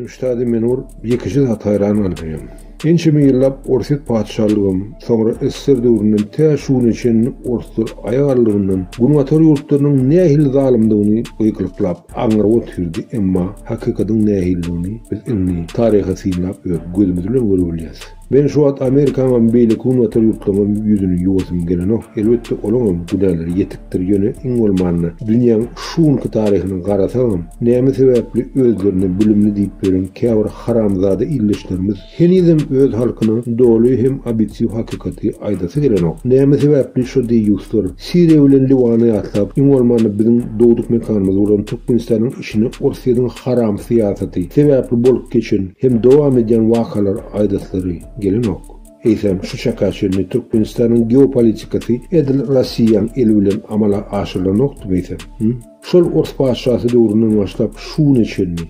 Meni şu taýda meni bir ýekeje zat haýran galdyrýar. Ençeme ýyllap Orsýet patyşalygam, soňra ssr döwründen tä şu güne çenli orslar aýak aldygyndan Günbatar ýurtlarynyň nähili zalymdygyny gykylyklap aňryp otyrdy, emma hakykatyň nähilidigini biz indi taryhy synlap öz gözümiz bilen görüp bilýäs. Men şu wagt Amerikaňam beýleki günbatar ýurtlaryňam ýüzüni ýuwasym gelenok. Elbetde olaňam günäleri ýetikdir ýöne iň bolmanda dünýäň şu günki taryhyna garasagam näme sebäpli özlerine bilimli diýip ýören käbir haramzada ildeşlerimiz henizem öz halkyna doly hem obýektiw hakykaty aýdasy gelenok. Näme sebäpli şo deýýuslar Siriýa bilen Liwany ýatlap iň bolmanda biziň dogduk mekanymyz bolan Türkmenistanyň içine Orsýediň haram syýasaty sebäpli bolup geçen hem dowam edýän wakalary aýdaslary gelenok. Eýsem, şu çaka çenli Türkmenistanyň geopolitikasy edil Rossiýaň eli bilen amala aşyrylanokdymy eýsem? Hü? Şol ors patyşasy döwründen başlap şu güne çenli,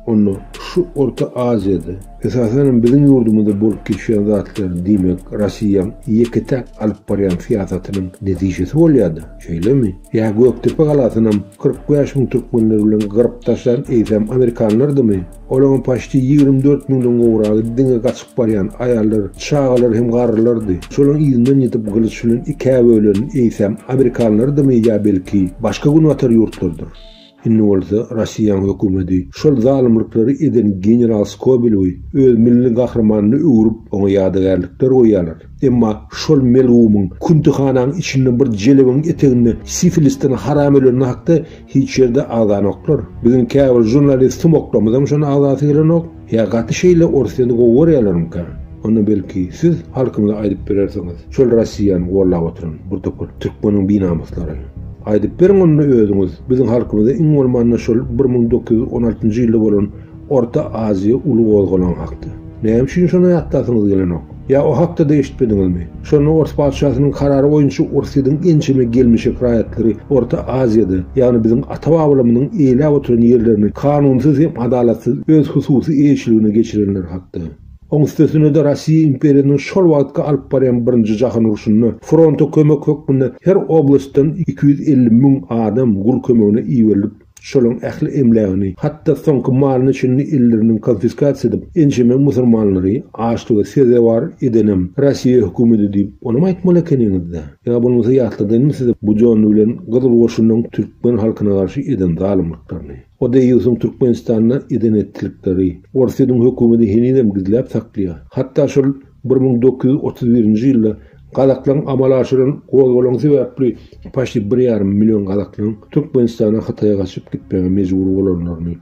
onda şu Orta Aziýada, esasanam biziň ýurdumyzda bolup geçýän zatlar diýmek Rossiýaň ýeke-täk alyp barýan syýasatynyň netijesi bolýada, şeýlemi? Ýa Gökdepe galasynam 45 müň türkmenler bilen gyryp taşlan eýsem amerikanlardymy? Olaryň paçti 24 müňden gowragy diňe gaçyp barýan aýallar, çagalar hem garrylardy. Şolaryň yzyndan ýetip gylyç bilen ikä bölen eýsem amerikanlardymy ýa belki başga günbatar ýurtlardyr? Indi bolsa Rossiýanyň hökümeti şol zalymlyklary eden general Skobelewi öz milli gahrymanyna öwrüp oňa ýadygärlikler goýýarlar. Emma şol melgumyň küntühanaň içinde bir jelebiň eteginde sifilisden haram öleni hakda hiç ýerde agzanoklar. Biziň käbir žurnalist sumaklarymyzam şony agzasy gelenok. Ýa gaty şeýle Orsýeti gowy görýärlermikä? Onda belki siz halkymyza aýdyp berersiňiz, şol Rossiýany gollap oturan bir topar türkmeniň binamyslary. Aýdyp beriň onda özüňiz, biziň halkymyza iň bolmanda şol 1916-njy ýylda bolan Orta Aziýa uly gozgalaň hakda. Näme üçin şony ýatlasyňyz gelenok? Ýa o hakda-da eşitmediňizmi? Şonda ors patyşasynyň karary boýunça Orsýetiň ençeme gelmişek raýatlary Orta Aziýada, ýagny biziň ata-babalarymyzyň eýläp oturan ýerlerini kanunsyz hem adalatsyz öz hususy eýeçiligine geçirenler hakda. Oň üstesine-de Rossiýa imperiýasynyň şol wagtky alyp barýan Birinji jahan urşunda fronta kömek hökmünde her oblastdan 250 müň adam gul kömegine iberilip, Şolaryň ähli emlägini, hatda soňky malyna çenli ellerinden konfiskasiýa edip, ençeme musurmanlary açlyga sezewar edenem Rossiýa hökümeti diýip, onam aýtmaly ekeniňiz-dä. Ýa bolmasa ýatladaýynmy size Bujonny bilen Gyzyl goşunyň türkmen halkyna garşy eden zalymlyklaryny? O deýýusyň Türkmenistanda eden-etdilikleri Orsýetiň hökümeti henizem gizläp saklaýar. Hatda şol 1931-nji ýylda Gazaklaryň amala aşyran gozgalaňy sebäpli paçti bir ýarym million gazaklaryň Türkmenistana Hytaýa gaçyp gitmäge mejbur bolanlaryny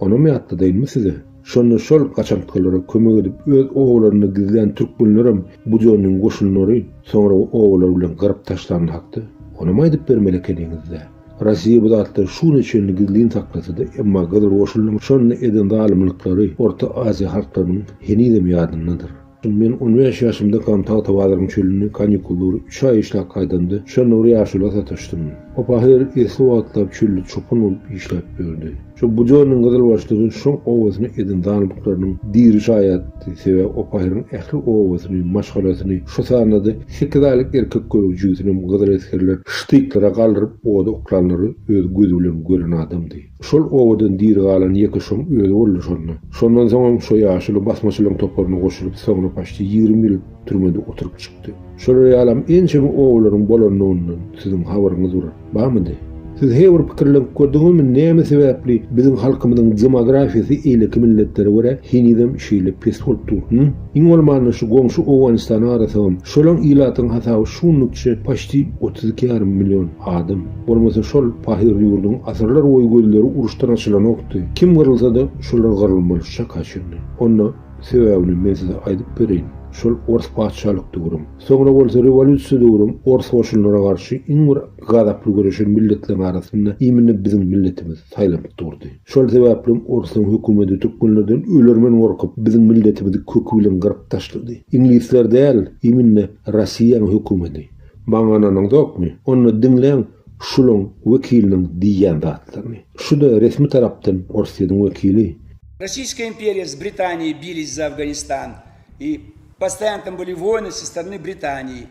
onam ýatladaýynmy size? Şonda şol gaçantgalara kömek edip öz obalarynda gizlän türkmenlerem Budennyň goşunlary soňra obalar bilen gyryp taşlany hakda onam aýdyp bermeli ekeniňiz-dä. Rossiýa bu zatlary şu güne çenli gizlin saklasa-da emma Gyzyl goşunynyň şonda eden zalymlyklary Orta Aziýa halklarynyň henizem ýadyndadyr. Men 15 ýaşymdakam Tagtabazaryň çölünde kanikullar üç aý işläp gaýdamda, şonda bir ýaşula sataşdym. O pahyr esli wagtlap çölde çopan bolup işläp ýördi. Şo Bujonnyň gyzylbaşlary şoň obasyna eden zalymlyklarynyň diri şaýadydy, sebäbi o pahyryň ähli obasyny, maşgalasyny, şo sanda-da sekiz aýlyk erkek göbek jübüsinem gyzyl esgerler ştyklara galdyryp oda oklanlary öz gözi bilen gören adamdy. Şol obadan diri galan ýeke şoň özi boldy şonda. Şondan soňam şo ýaşuly basmaçylaryň toparyna goşulyp soňra paçti 20 ýyl türmede oturyp çykdy. Şolar ýalam ençeme obalaryň bolandygyndan siziň habaryňyz bir barmydy? Siz he bir pikirlenip gördüňizmi näme sebäpli biziň halkymyzyň demografiýasy eýleki milletlere görä henizem şeýle pes bolup dur? Hü? Iň bolmanda şu goňşy Owganystana garasagam şolaň ilatyň hasaby şu günlükçe paçti 32 ýarym million adam. Bolmasa şol pahyr ýurduň asyrlar boýy gözleri uruşdan açylanokdy. Kim gyrylsa-da şolar gyrylmaly şu çaka çenli. Onda sebäbini men size aýdyp bereýin. Şol ors patyşalyk döwrem, soňra bolsa rewolýusiýa döwrem ors goşunlara garşy iň bir gazaply göreşen milletleriň arasynda imенно biziň milletimiz saýlanyp durdy. Şol sebäplem orslaryň hökümeti türkmenlerden ölermen gorkup biziň milletimizi köki bilen gyryp taşlady. Iňlisler däl, imенно Rossiýanyň hökümeti. Maňa ynanyňzokmy? Onda diňläň şulaň wekiliniň diýýän zatlaryny. Şu-da resmi tarapdan Orsýetiň wekili. Российская империя с Британией бились за Афганистан. И постоянно там были войны со стороны Британии.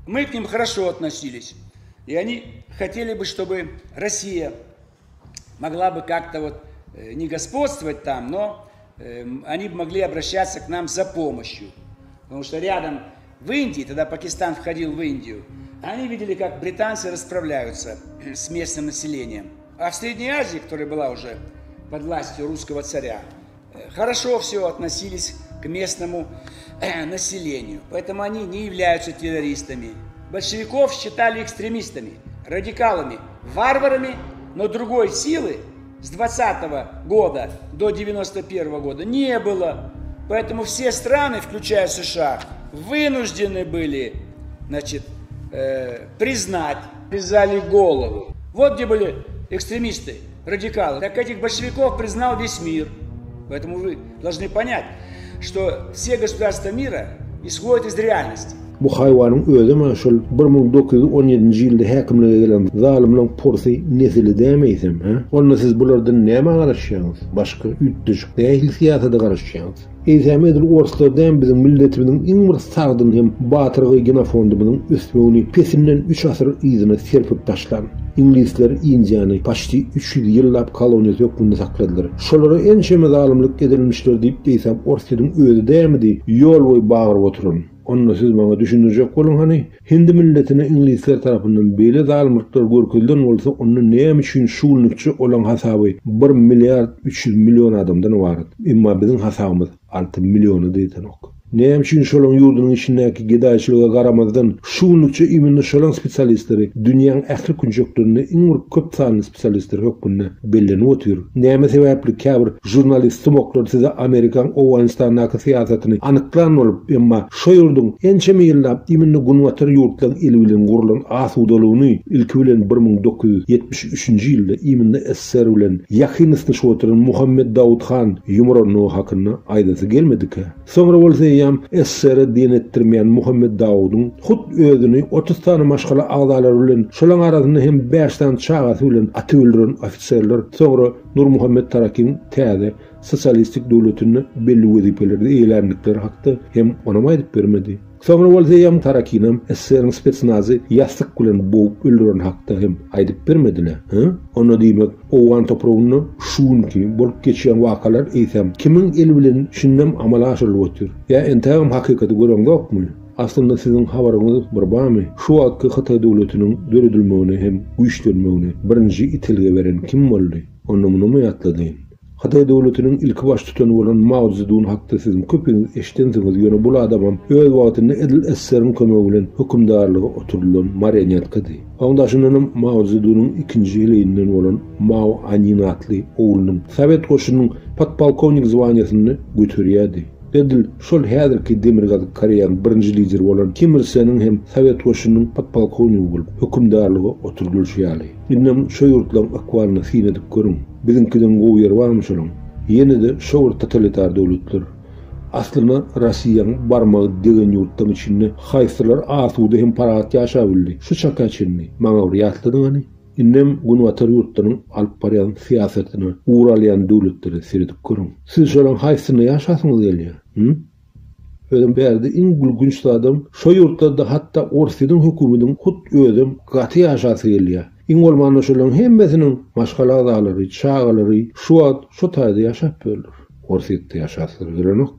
Мы к ним хорошо относились. И они хотели бы, чтобы Россия могла бы как-то вот э, не господствовать там, но... Они могли обращаться к нам за помощью. Потому что рядом в Индии, тогда Пакистан входил в Индию, они видели, как британцы расправляются с местным населением. А в Средней Азии, которая была уже под властью русского царя, хорошо все относились к местному населению. Поэтому они не являются террористами. Большевиков считали экстремистами, радикалами, варварами, но другой силы с 20 года до 91 года не было. Поэтому все страны, включая США, вынуждены были значит, э, признать, призали голову. Вот где были экстремисты, радикалы. Так этих большевиков признал весь мир. Поэтому вы должны понять, что все государства мира исходят из реальности. Bu haýwanyň özem-ä şol 1917-nji ýylda häkimlige gelen zalymlaň porsy nesili dämi eýsem, hä? Onda siz bulardan nämä garaşýaňyz? Başga üýtgeşik nähili syýasata garaşýaňyz? Eýsem edil orslar dämi biziň milletimiziň iň bir sagdyn hem batyrgaý genofondymyzyň ösmegini pesinden üç asyr yzyna serpip taşlan? Iňlisler Indiýany paçti 300 ýyllap koloniýasy hökmünde sakladylar. Şolara ençeme zalymlyk edilmişdir diýip eýsem Orsýetiň özi dälmidi ýol boýy bagyryp oturan? Onda siz maňa düşündirjek boluň hany, hindi milletine iňlisler tarapyndan beýle zalymlyklar görkezilen bolsa onda näme üçin şu günlükçe olaň hasaby bir milliard 300 million adamdan ybarat, emma biziň hasabymyz 6 milliona-da ýetenok. Näme üçin şolaň ýurdunyň içindäki gedaýçylyga garamazdan, şu günlükçe imенно şolaň spesialistleri dünýäň ähli künjeklerinde iň bir köp sanly spesialistler hökmünde bellenip otyr? Näme sebäpli käbir žurnalist sumoklar size Amerikaň Owganystandaky syýasatyny anyklan bolup, emma şo ýurduň ençeme ýyllap imенно günbatar ýurtlaň eli bilen gurlan asudalygyny ilki bilen 1973-nji ýylda imенно ssr bilen ýakyn ysnyşyp oturan Muhammet Dawut han ýumuranlygy hakynda aýdasy gelmedikä? Soňra bolsa eýýäm SSR-e diýen etdirmeýän Muhammet Dawudyň hut özüni 30 sany maşgala agzalary bilen, şolaň arasynda hem bäş sany çagasy bilen atyp öldüren ofiserler soňra Nurmuhammet Tarakiň täze sosialistik döwletinde belli wezipelerde eýeländikleri hakda hem onam aýdyp bermedi. Soňra bolsa eýýäm Tarakinam SSR-iň spetsnazy ýassyk bilen bogup öldüren hakda hem aýdyp bermedi-le, hä? Onda diýmek, owgan topragynda şu günki bolup geçýän wakalar eýsem kimiň eli bilen şindem amala aşyrylyp otyr? Ýa entägem hakykaty göreňzokmy? Aslynda siziň habaryňyz bir barmy, şu wagtky Hytaý döwletiniň döredilmegine hem güýçlenmegine birinji itelgi beren kim boldy? Onda munam ýatladaýyn. Hytaý döwletiniň ilki baştutany bolan Mao Szedun hakda siziň köpüňiz eşidensiňiz, ýöne bul adamam öz wagtynda edil SSR-iň kömegi bilen hökümdarlyga oturdylan marionetkady. Oň daşyndanam Mao Szedunyň ikinji heleýinden bolan Mao Anin atly oglunyň sowet goşunynyň podpolkownik zwaniýasyny göterýärdi. Edil şol häzirki Demirgazyk Koreýanyň birinji lideri bolan Kim Ir Seniň hem sowet goşunynyň podpolkownigi bolup hökümdarlyga oturdylyşy ýaly. Indem şo ýurtlaryň ykbalyna syn edip görüň. Biziňkiden gowy ýeri barmy şolaň? Ýene-de şo bir totalitar döwletler. Aslynda Rossiýaň barmagy degen ýurtlaryň içinde haýsylar asuda hem parahat ýaşabildi şu çaka çenli? Maňa bir ýatladyň hany? Indem günbatar ýurtlarynyň alyp barýan syýasatyna ugur alýan döwletlere seredip görüň. Siz şolaň haýsysynda ýaşasyňyz gelýär? Hü? Özem bärde iň gülkünç zadam şo ýurtlarda hatda Orsýetiň hökümediň hut özem gaty ýaşasy gelýär. Iň bolmanda şolaryň hemmesiniň maşgala agzalary, çagalary şu wagt şo taýda ýaşap ýörler. Orsýetde ýaşaslary gelenok.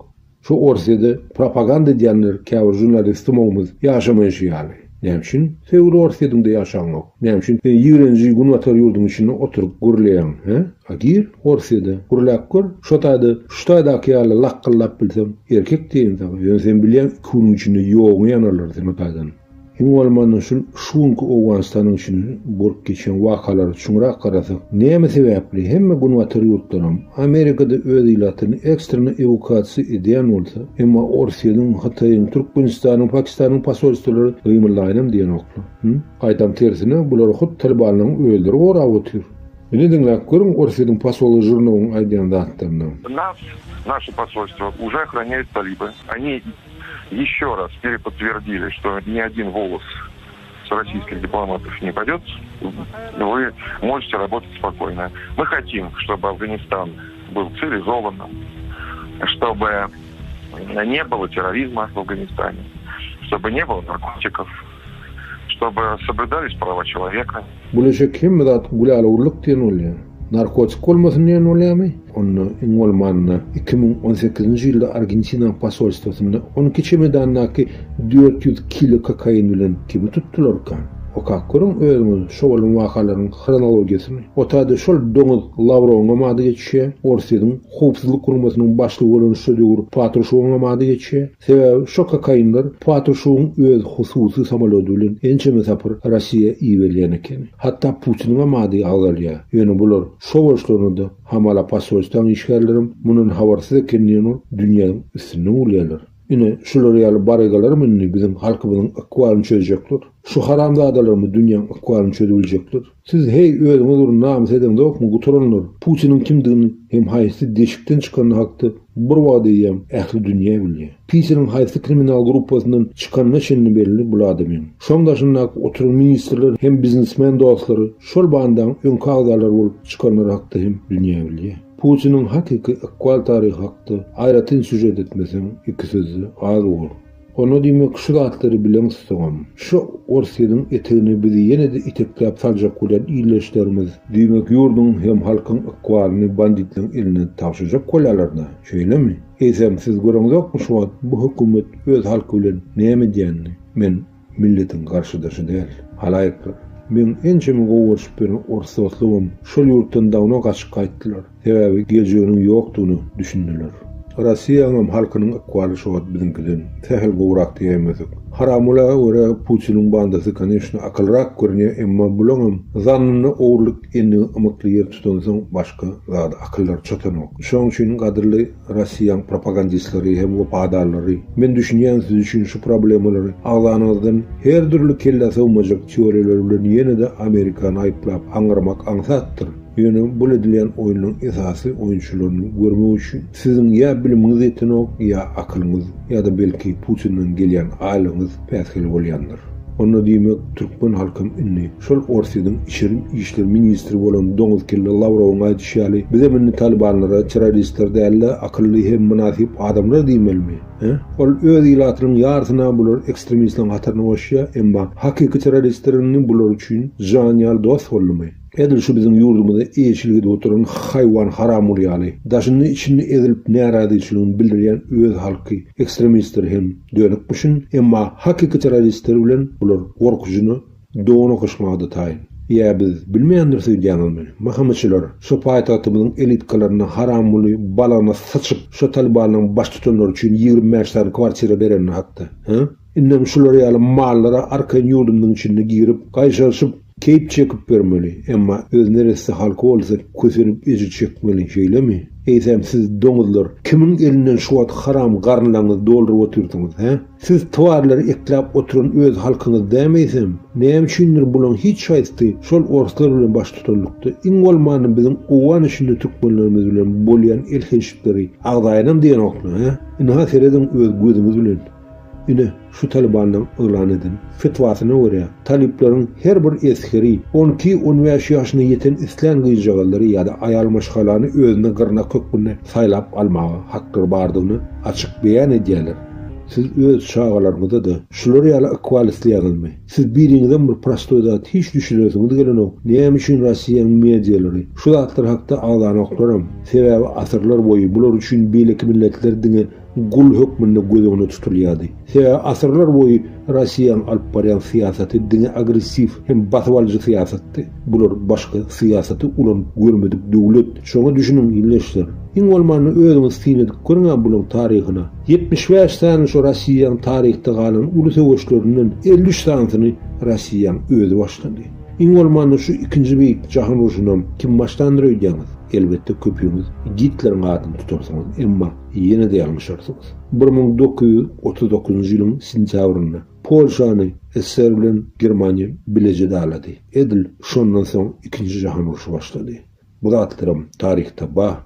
Şo Orsýede propaganda edýänler käbir žurnalist sumagymyz ýaşamaýşy ýaly. Näme üçin söýgüli Orsýediňde ýaşaňok? Näme üçin sen ýigrenji günbatar ýurduň içinde oturyp gürleýäň, hä? A gir Orsýede, gürläp gör, şo taýda şu taýdaky ýaly lakgyldap bilseň, erkek diýeýin saňa, ýöne sen bilýäň iki günüň içinde ýoguňy ýanarlar sen o taýdan. Iň bolmanda şul şu günki Owganystanyň içinde bolup geçen wakalara çuňrak garasak, näme sebäpli hemme günbatar ýurtlaram, Amerikada öz ilatyny ekstrena ewukasiýa edýän bolsa, emma Orsýediň, Hytaýyň, Türkmenistanyň, Pakistanyň posolstwolary gymyldaýynam diýenoklar. Hü? Gaýtam tersine, bulary hut talibanlaryň özleri gorap otyr. Ine diňläp görüň Orsýetiň posoly Žirnowyň aýdýan zatlaryny. Nas, naše posolstvo уже охраняют талибы. Они еще раз переподтвердили, что ни один волос с российских дипломатов не пойдет. Вы можете работать спокойно. Мы хотим, чтобы Афганистан был цивилизованным, чтобы не было терроризма в Афганистане, чтобы не было наркотиков, чтобы соблюдались права человека. Bul eşek hemme zat gülälewürlik diýen bolýar. Narkotik bolmasyn diýen bolýamy? Onda iň bolmanda 2018-nji ýylda Argentinanyň posolstwosynda 12 çemedandaky 400 kilo kokain bilen kimi tutdularka? Okap görüň özüňiz şo bolan wakalaryň hronologiýasyny. O taýda şol doňuz Lawrowyňam ady geçýär, Orsýetiň howpsuzlyk guramasynyň başlygy bolan şo döwür Patruşewiňem ady geçýär. Sebäbi şo kokainler Patruşewiň öz hususy samolýody bilen ençeme sapar Rossiýa iberilýän ekeni. Hatda Putiniňem ady agzalýar. Ýöne bular şo boluşlaryna-da hamala posolstwaň işgärlerem mundan habarsyz eken diýen bolup dünýäniň üstünden gülýärler. Ine, şular ýaly barygalarm indi biziň halkymyzyň ykbalyny çözjekler. Şu haramzadalarmy dünýäň ykbalyny çözübiljekler. Siz heý özüňiz bir namys edeňzokmy gutaranlar Putiniň kimdigini hem haýsy deşikden çykanyny hakda bir wagt eýýäm ähli dünýä bilýär. Pitiniň haýsy kriminal gruppasyndan çykanyna çenli belli bul adamyň. Şoň daşyndaky oturan ministrler hem biznesmen dostlary şol bandaň öňki agzalary bolup çykanlary hakda hem dünýä bilýär. Putiniň hakyky ykbal taryhy hakda aýratyn sýužet etmeseň iki sözde az bolar. Onda diýmek şu zatlary bileňsoňam, şu Orsýediň etegine bizi ýene-de itekläp saljak bolýan ildeşlerimiz, diýmek ýurduň hem halkyň ykbalyny banditleň eline tabşyrjak bolýalar-da, şeýlemi? Eýsem siz göreňzokmy şu wagt bu hökümet öz halky bilen näme edýänini? Men milletiň garşydaşy däl, halaýyklar. Meň ençeme gowy görşüp ýören ors dostlugym şol ýurtdan dawno gaçyp gaýtdylar. Sebäbi geljeginiň ýokdugyna düşündiler. Rossiýaňam halkynyň ykbaly şu wagt biziňkiden sähel gowrak diýäýmesek. Haramgula görä Putiniň bandasy koneçno akylrak görünýär emma bulaňam zannynda ogurlyk endigi ymykly ýer tutansoň başga zada akyllary çatanok. Şoň üçin gadyrly Rossiýaň propagandistleri hem wepadarlary men düşünýän siz üçin şu problemalary agzanyňyzdan her dürli kellä sygmajak teoriýalar bilen ýene-de Amerikany aýyplap aňyrmak aňsatdyr. Ýöne bul edilýän oýnuň esasy oýunçylaryny görmek üçin siziň ýa bilimiňiz ýetenok, ýa akylyňyz, ýa-da belki Putinden gelýän aýlygyňyz päsgel bolýandyr. Onda diýmek türkmen halkam indi şol Orsýediň içeri işler ministri bolan doňuzkelle Lawrowyň aýdyşy ýaly bizem indi talybanlara terroristler dälde akylly hem mynasyp adamlar diýmelimi? He? Ol öz ilatynyň ýarsyna bular ekstremistleriň hataryna goşýar, emma hakyky terroristler indi bular üçin jan ýaly dost boldumy? Edil şu biziň ýurdumyza eýeçilik edip oturan haýwan haramgul ýaly, daşynda içinde ezilip närazyçylygyny bildirýän öz halky ekstremistler hem dönükmişin, emma hakyky terroristler bilen bular gorkujyny dogan okaşmaga-da taýyn. Ýa biz bilmeýändiris öýdýäňizmi? MHM-çiler şo paýtagtymyzyň elitkalaryna haramguly balagyna syçyp şo talybanlaryň baştutanlary üçin 25 sany kwartira berenini hakda, hä? Indem şular ýaly mallara arkaýyn ýurdumyzyň içinde girip, gaýşaryşyp, keýp çekip bermeli, emma öz neresse halky bolsa kösenip ejir çekmeli, şeýlemi? Eýsem siz doňuzlar kimiň elinden şu wagt haram garynlaryňyzy dolduryp otyrsyňyz, hä? Siz twarlary ekläp oturan öz halkyňyz dämi eýsem? Näme üçindir bulaň hiç haýsysy şol orslar bilen baştutanlykda iň bolmanda biziň owgan içinde türkmenlerimiz bilen bolýan elhençlikleri agzaýynam diýenokmy, hä? Ynha serediň öz gözüňiz bilen. Ine, şu talybanlaryň yglan eden fetwasyna görä, talyplaryň her bir esgeri on iki-on bäş ýaşyna ýeten islän gyzjagazlary ýa-da aýal maşgalany özüne gyrnak hökmünde saýlap almaga haklary bardygyny açyk beýan edýärler. Siz öz çagalaryňyza-da şular ýaly ykbal isleýäňizmi? Siz biriňizem bir prostoý zat hiç düşünesiňiz gelenok, näme üçin Rossiýanyň medialary şu zatlar hakda agzanoklaram? Sebäbi asyrlar boýy bular üçin beýleki milletler diňe gul hökmünde göz öňünde tutulýardy. Sebäbi asyrlar boýy Rossiýanyň alyp barýan syýasaty diňe agressiw hem basybalyjy syýasatdy. Bular başga syýasaty ulanyp görmedik döwlet. Şoňa düşüniň ildeşler. Iň bolmanda özüňiz syn edip görüň-ä bulaň taryhyna. 75 sany şo Rossiýanyň taryhda galan uly söweşlerinden 53 sanysyny Rossiýanyň özi başlady. Iň bolmanda şu ikinji beýik jahan urşunam kim başlandyr öýdýäňiz? Elbetde köpüňiz Gitleriň adyny tutarsyňyz, emma Ýene-de ýalňyşarsyňyz. 1939-njy ýylyň sentýabrynda Polşany ssr bilen Germaniýa bileje dalady. Edil şondan soň Ikinji jahan urşy başlady. Bu zatlaram taryhda bar.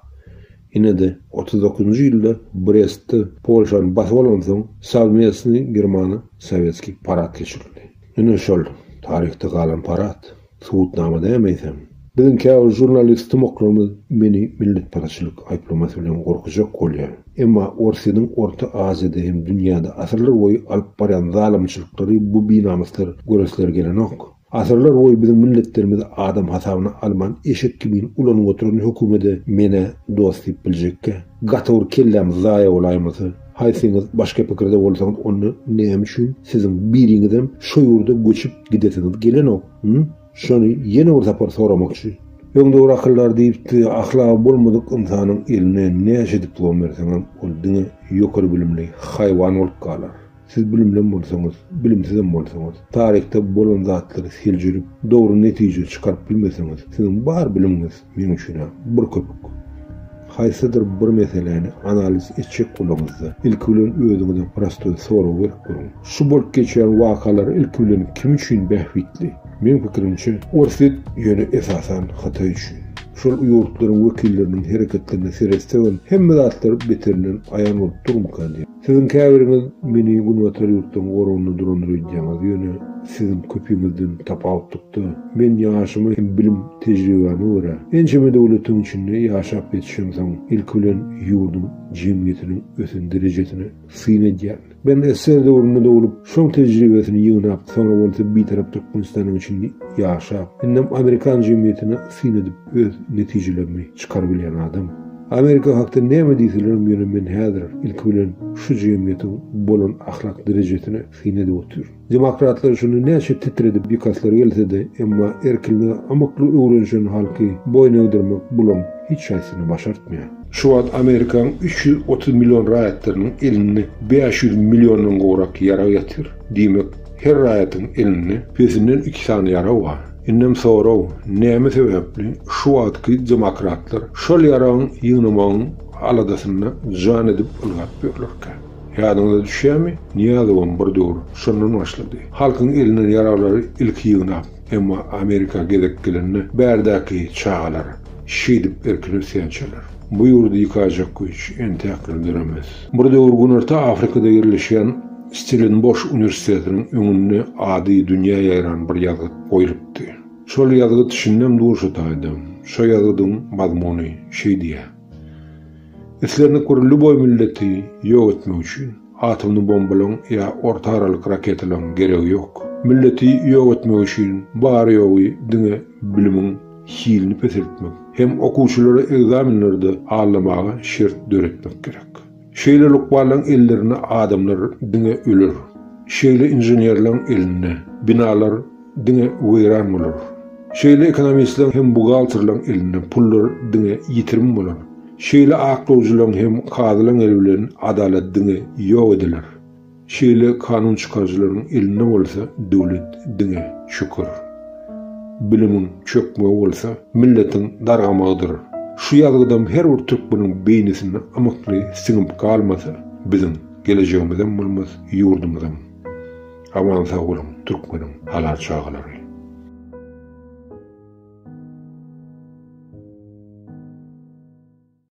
Ine-de, 39-njy ýylda Brestde Polşany basyp alansoň, sowmestnyý germano-sowetskiý parad geçirildi. Ine şol, taryhda galan parad. Subutnama dämi eýsem? Biziň käbir žurnalist tumaklarymyz meni milletparazçylyk aýyplamasy bilen gorkuzjak bolýar. Emma Orsýetiň Orta Aziýada hem dünýäde asyrlar boýy alyp barýan zalymçylyklary bu binamyslar göresleri gelenok. Asyrlar boýy biziň milletlerimizi adam hasabyna alman eşek kimin ulanyp oturan hökümede men-ä dost diýip biljekkä. Gaty bir kellämiz zaýa bolaýmasa. Haýsyňyz başga pikirde bolsaňyz onda näme üçin siziň biriňizem şo ýurda göçüp gidesiňiz gelenok, hü? Şony ýene bir sapar soramakçy. Öňde bir akyldar diýipdi, ahlagy bolmadyk ynsanyň eline näçe diplom berseňem ol diňe ýokary bilimli haýwan bolup galar. Siz bilimlem bolsaňyz, bilimsizem bolsaňyz, taryhda bolan zatlary seljerip, dogry netije çykaryp bilmeseňiz, siziň bar bilimiňiz meň üçin-ä bir köpük. Haýsydyr bir meseläni analiz etjek bolaňyzda, ilki bilen özüňize prostoý sorag berip görüň. Şu bolup geçýän wakalar ilki bilen kim üçin bähbitli? Meň pikirimçe, Orsýet, ýöne esasan Hytaý üçin. Şol ýurtlaryň wekilleriniň hereketlerine seretsegem, hemme zatlar beterinden aýan bolup durmyka diýýän. Siziň käbiriňiz meni günbatar ýurtlaryň goragynda durandyr öýdýäňiz, ýöne siziň köpüňizden tapawutlykda, men ýaşyma hem bilim tejribäme görä, ençeme döwletiň içinde ýaşap ýetişemsoň, ilki bilen ýurduň jemgyýetiniň ösen derejesine syn edýän. Men ssr döwründe doglup, şoň tejribesini ýygnap, soňra bolsa Bitarap Türkmenistanyň içinde ýaşap, indem amerikan jemgyýetine syn edip öz netijelerimi çykarybilýän adam. Amerika hakda näme diýselerem ýöne men häzir ilki bilen şu jemgyýetiň bolan ahlak derejesine syn edip otyryn. Demokratlar şuny näçe titredip ýykaslary gelsede emma erkinlige ymykly öwrenişen halky boýun egdirmek bulaň hiç haýsyna başartmaýar. Şu wagt Amerikaň 330 million raýatlarynyň elinde 500 milliondan gowrak ýarag ýatyr. Diýmek her raýatyň elinde pesinden iki sany ýarag bar. Indem sorag, näme sebäpli şu wagtky demokratlar şol ýaragyň ýygnamagyň aladasynda jan edip ylgap ýörlerkä? Ýadyňyza düşýärmi, Nyýazowam bir döwür şondan başlady. Halkyň elinden ýaraglary ilki ýygnap, emma Amerika gezek gelende bärdäki çagalar şeýdip erkin ösýänçäler. Bu ýurdy ýykaýjak güýç entäkler döremez. Bir döwür Günorta Afrikada ýerleşýän Stellenboş uniwersitetiniň öňünde ady dünýä ýaýran bir ýazgyt goýlupdy. Şol ýazgyt şindem dur şu taýda. Şo ýazgydyň mazmuny şeý diýýär, Islendik bir lýuboý milleti ýok etmek üçin atomny bombalaň ýa orta aralyk raketalaň geregi ýok. Milleti ýok etmek üçin bary-ýogy diňe bilimiň hilini peseltmek hem okuwçylary ekzamenlerde aldamaga şert döretmek gerek. Şeýle lukmanlaň ellerinde adamlar diňe öler. Şeýle inženerleň elinde binalar diňe weýran bolar. Şeýle ekonomistleň hem buhgalterleň elinde pullar diňe ýitirim bolar. Şeýle aklawjylaň hem kazylaň eli bilen adalat diňe ýok ediler. Şeýle kanun çykaryjylaryň elinde bolsa döwlet diňe çöker. Bilimiň çökmegi bolsa milletiň dargamagydyr. Şu ýazgydam her bir türkmeniň beýnisinde ymykly siňip galmasa biziň gelejegimizem bolmaz, ýurdumyzam. Aman sag boluň türkmeniň halal çagalary.